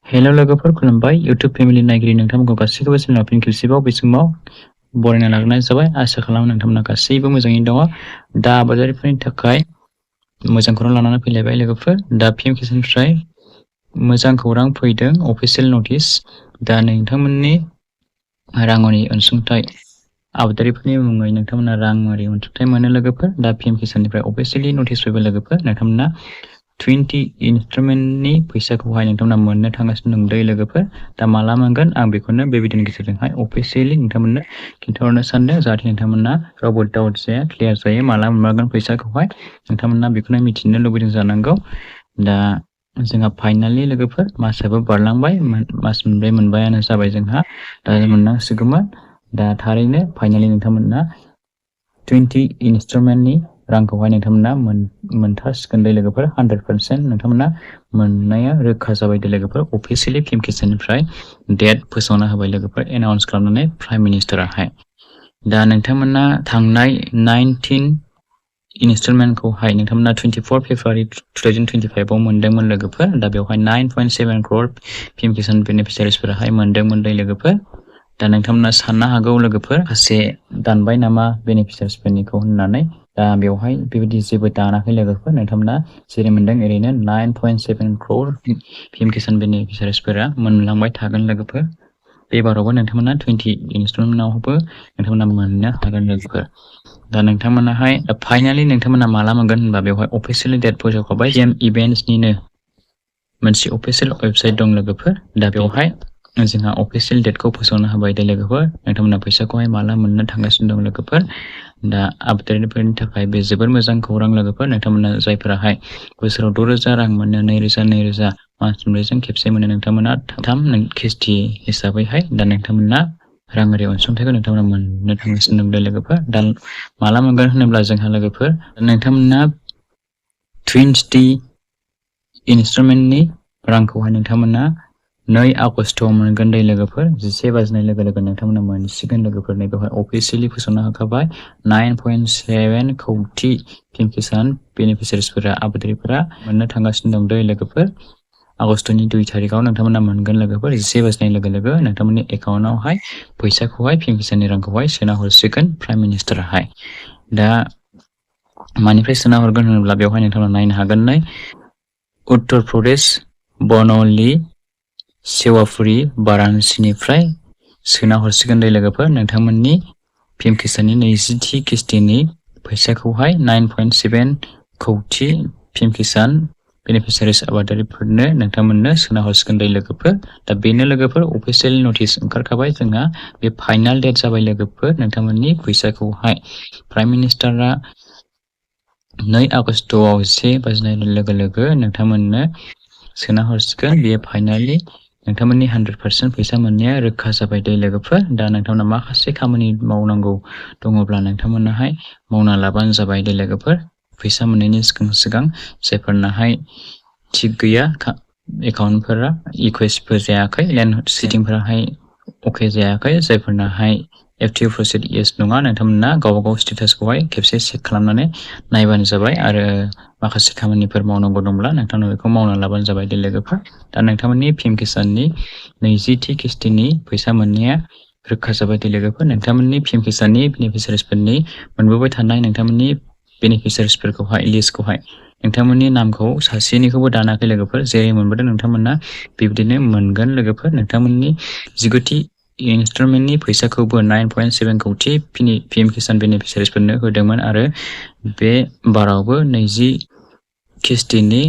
Hello लोगोफोर खुलुमबाय YouTube family नायगिरि नोंथांमोनखौ गासैखौबो चेनेलाव फिन खेबसेबाव बे समाव बरायना लाग्रोनाय जाबाय। आसा खालामो नोंथांमोना गासैबो मोजाङैनो दङ। दा आबादारिफोरनि थाखाय मोजां खौरां लानानै फैलायबाय लोगोफोर। दा PMKनिफ्राय मोजां खौरां फैदों, अफिसियेल नटिस। दा नोंथांमोननि राङारि अनसुंथाइ आबादारिफोरनि मुङै नोंथांमोना राङारि अनसुंथाइ मोनो लोगोफोर। दा PMKनिफ्राय अफिसियेलि नटिस फैबाय लोगोफोर। नोंथांमोना 20 इनस्टलमेन्टनि फैसाखौहाय नोंथांमोना मोननो थांगासिनो दं दै लोगोफोर। दा माला मोनगोन आं बेखौनो बे भिडिअनि गेजेरजोंहाय अफिसियेलि नोंथांमोननो खिन्थाहरनो सानदों, जाहाथे नोंथांमोना रावबो डाउट जाया, क्लियार जायो माला मोनगोन फैसाखौहाय। नोंथांमोना बेखौनो मिथिनो लुबैदों जानांगौ। दा जोंहा फाइनालि लोगोफोर मासाबो बारलांबाय, मास मोनब्रै मोनबायानो जाबाय जोंहा। दा मोननांसिगौमोन। दा थारैनो फाइनालि नोंथांमोना 20 इनस्टलमेन्टनि रांखौहाय नोंथांमोना मोनथारसिगोन दे लोगोफोर। 100% नोंथांमोना मोननाया रोखा जाबाय दे लोगोफोर। अफिसियेलि PMKनिफ्राय डेट फोसावना होबाय लोगोफोर, एनाउन्स खालामनानै प्राइम मिनिस्टाराहाय। दा नोंथांमोना थांनाय 19 इनस्टलमेन्टखौहाय नोंथांमोना 24 फेब्रुवारि 2025 आव मोनदोंमोन लोगोफोर। दा बेवहाय 9.7 crore PMK बेनिफिसियारिसफोराहाय मोनदोंमोन दे लोगोफोर। दा नोंथांमोना साननो हागौ लोगोफोर, माखासे दानबाय नामा बेनिफिसियारिसफोरनिखौ होननानै। दा बेवहाय बेबायदि जेबो दानाखै लोगोफोर। नोंथांमोना जेरै मोनदों ओरैनो 9.7 crore PMK बेनिफिसियारिसफोरा मोनलांबाय थागोन लोगोफोर। बेबारावबो नोंथांमोना 20 इनस्टलमेन्टआवबो नोंथांमोना मोननो हागोन लोगोफोर। दा नोंथांमोनाहाय फाइनालि नोंथांमोना माला मोनगोन होनबा बेवहाय अफिसियेलि डेट फोसावखाबाय। जेम इभेन्ट्सनिनो मोनसे अफिसियेल वेबसाइट दं लोगोफोर। दा बेवहाय जोंहा अफिसियेल डेटखौ फोसावना होबाय दे लोगोफोर। नोंथांमोना फैसाखौहाय माला मोननो थांगासिनो दं लोगोफोर। दा आबादारिफोरनि थाखाय बे जोबोर मोजां खौरां लोगोफोर। नोंथांमोना जायफोराहाय बोसोराव 6,000 रां मोनो, 2,000 मास मोनब्रैजों खेबसे मोनो, नोंथांमोना 3 किस्ति हिसाबैहाय दा नोंथांमोना राङारि अनसुंथाइखौ नोंथांमोना मोननो थांगासिनो दं दे लोगोफोर। दा माला मोनगोन होनोब्ला जोंहा लोगोफोर नोंथांमोना 20 इनस्टलमेन्टनि रांखौहाय नोंथांमोना 2 आगस्टआव मोनगोन दे लोगोफोर। 11 बाजिनाय लोगो लोगो नोंथांमोना मोनसिगोन लोगोफोर। बेवहाय अफिसियेलि फोसावना होखाबाय। 9.7 कौटि PMK बेनिफिसियारिसफोरा आबादारिफोरा मोननो थांगासिनो दं दे लोगोफोर। आगस्टनि 2 तारिखआव नोंथांमोना मोनगोन लोगोफोर। 11 बाजिनाय लोगो लोगो नोंथांमोननि एकाउन्टआवहाय फैसाखौहाय PMKनि रांखौहाय सोना हरसिगोन प्राइम मिनिस्टाराहाय। दा मानिफ्राय सोना हरगोन होनोब्ला बेवहाय नोंथांमोना नायनो हागोन। उत्तर प्रदेश, बनौली, सेवापुरी, वाराणसीनिफ्राय सोना हरसिगोन दे लोगोफोर। नोंथांमोननि PMKनि 20थि किस्तिनि फैसाखौहाय 9.7 कौटि PMK बेनिफिसियारिस आबादारिफोरनो नोंथांमोननो सोना हरसिगोन दे लोगोफोर। दा बेनो लोगोफोर अफिसियेल नटिस ओंखारखाबाय जोंहा। बे फाइनाल डेट जाबाय लोगोफोर। नोंथांमोननि फैसाखौहाय प्राइम मिनिस्टारा 2 आगस्टआव 11 बाजिनाय लोगो लोगो नोंथांमोननो सोना हरसिगोन। बेयो फाइनालि नोंथांमोननि 100% फैसा मोननाया रोखा जाबाय दे लोगोफोर। दा नोंथांमोना माखासे खामानि मावनांगौ दङब्ला नोंथांमोनाहाय मावना लाबानो जाबाय दे लोगोफोर। फैसा मोननायनि सिगां जायफोरनाहाय थिग गैया एकाउन्टफोरा, इक्वेसफोर जायाखै, लेन्ड सिटिंफोराहाय अके जायाखै, जायफोरनाहाय FTO प्रसेस येस नङा, नोंथांमोना गावबा गाव स्टेटासखौहाय खेबसे चेक खालामनानै नायबानो जाबाय। आरो माखासे खामानिफोर मावनांगौ दंब्ला नोंथांनाव बेखौ मावना लाबानो जाबाय दे लोगोफोर। दा नोंथांमोननि PMKनि 20थि किस्तिनि फैसा मोननाया रोखा जाबाय दे लोगोफोर। नोंथांमोननि PMKनि बेनिफिसियारिसफोरनि मोनबोबाय थानाय नोंथांमोननि बेनिफिसियारिसफोरखौहाय लिस्टखौहाय नोंथांमोननि नामखौ सासेनिखौबो दानाखै लोगोफोर। जेरै मोनबोदों नोंथांमोना बेबायदिनो मोनगोन लोगोफोर। नोंथांमोननि 19थि इनस्टलमेन्टनि फैसाखौबो 9.7 कौटि PMK बेनिफिसियारिसफोरनो होदोंमोन आरो बे बारावबो 20 किस्तिनि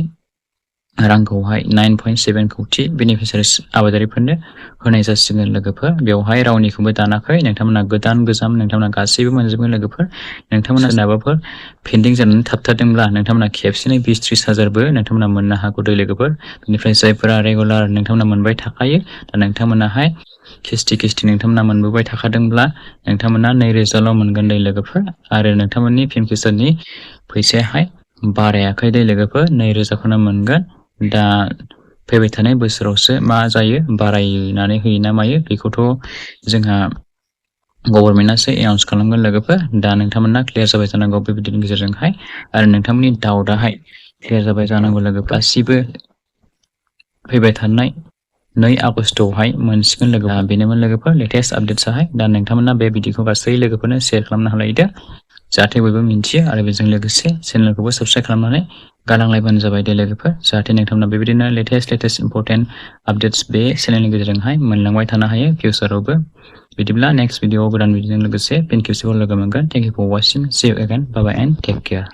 रांखौहाय 9.7 कौटि बेनिफिसियारिस आबादारिफोरनो होनाय जासिगोन लोगोफोर। बेवहाय रावनिखौबो दानाखै। नोंथांमोना गोदान गोजाम नोंथांमोना गासैबो मोनजोबगोन लोगोफोर। नोंथांमोना सोरनाबाफोर पेन्डिं जानानै थाबथादोंब्ला नोंथांमोना खेबसेनो 20-30 हाजारबो नोंथांमोना मोननो हागौ दे लोगोफोर। बेनिफ्राय जायफोरा रेगुलार नोंथांमोना मोनबाय थाखायो, दा नोंथांमोनाहाय किस्ति नोंथांमोना मोनबोबाय थाखादोंब्ला नोंथांमोना 2,000ल' मोनगोन दे लोगोफोर। आरो नोंथांमोननि PMKनि फैसायाहाय बारायाखै दे लोगोफोर, 2,000खौनो मोनगोन। दा फैबाय थानाय बोसोरावसो मा जायो, बारायनानै होयो ना मायो बेखौथ' जोंहा गभर्नमेन्टआसो एनाउन्स खालामगोन लोगोफोर। दा नोंथांमोना क्लियार जाबाय जानांगौ बे भिडिअनि गेजेरजोंहाय। आरो नोंथांमोननि डाउटआहाय क्लियार जाबाय जानांगौ लोगोफोर। गासिबो फैबाय थानाय 2 आगस्टआवहाय मोनसिगोन लोगोफोर बेनोमोन लोगोफोर लेटेस्ट आपडेट्सआहाय दा नोंथांमोना बे भिडिअखौ गासै लोगोफोरनो शेयार खालामना होलायदो जाहाथे बयबो मिन्थियो आरो बेजों लोगोसे चेनेलखौबो साबस्क्राइब खालामनानै गालांलायबानो जाबाय दे लोगोफोर जाहाथे नोंथांमोना बेबायदिनो लेटेस्ट इम्पोर्टेन्ट आपडेट्स बे चेनेलनि गेजेरजोंहाय मोनलांबाय थानो हायो फिउचारावबो बिदिब्ला नेक्स्ट भिडिअआव गोदान भिडिअजों लोगोसे फिन खेबसेबाव लोगो मोनगोन thank you for watching see you again bye bye and take care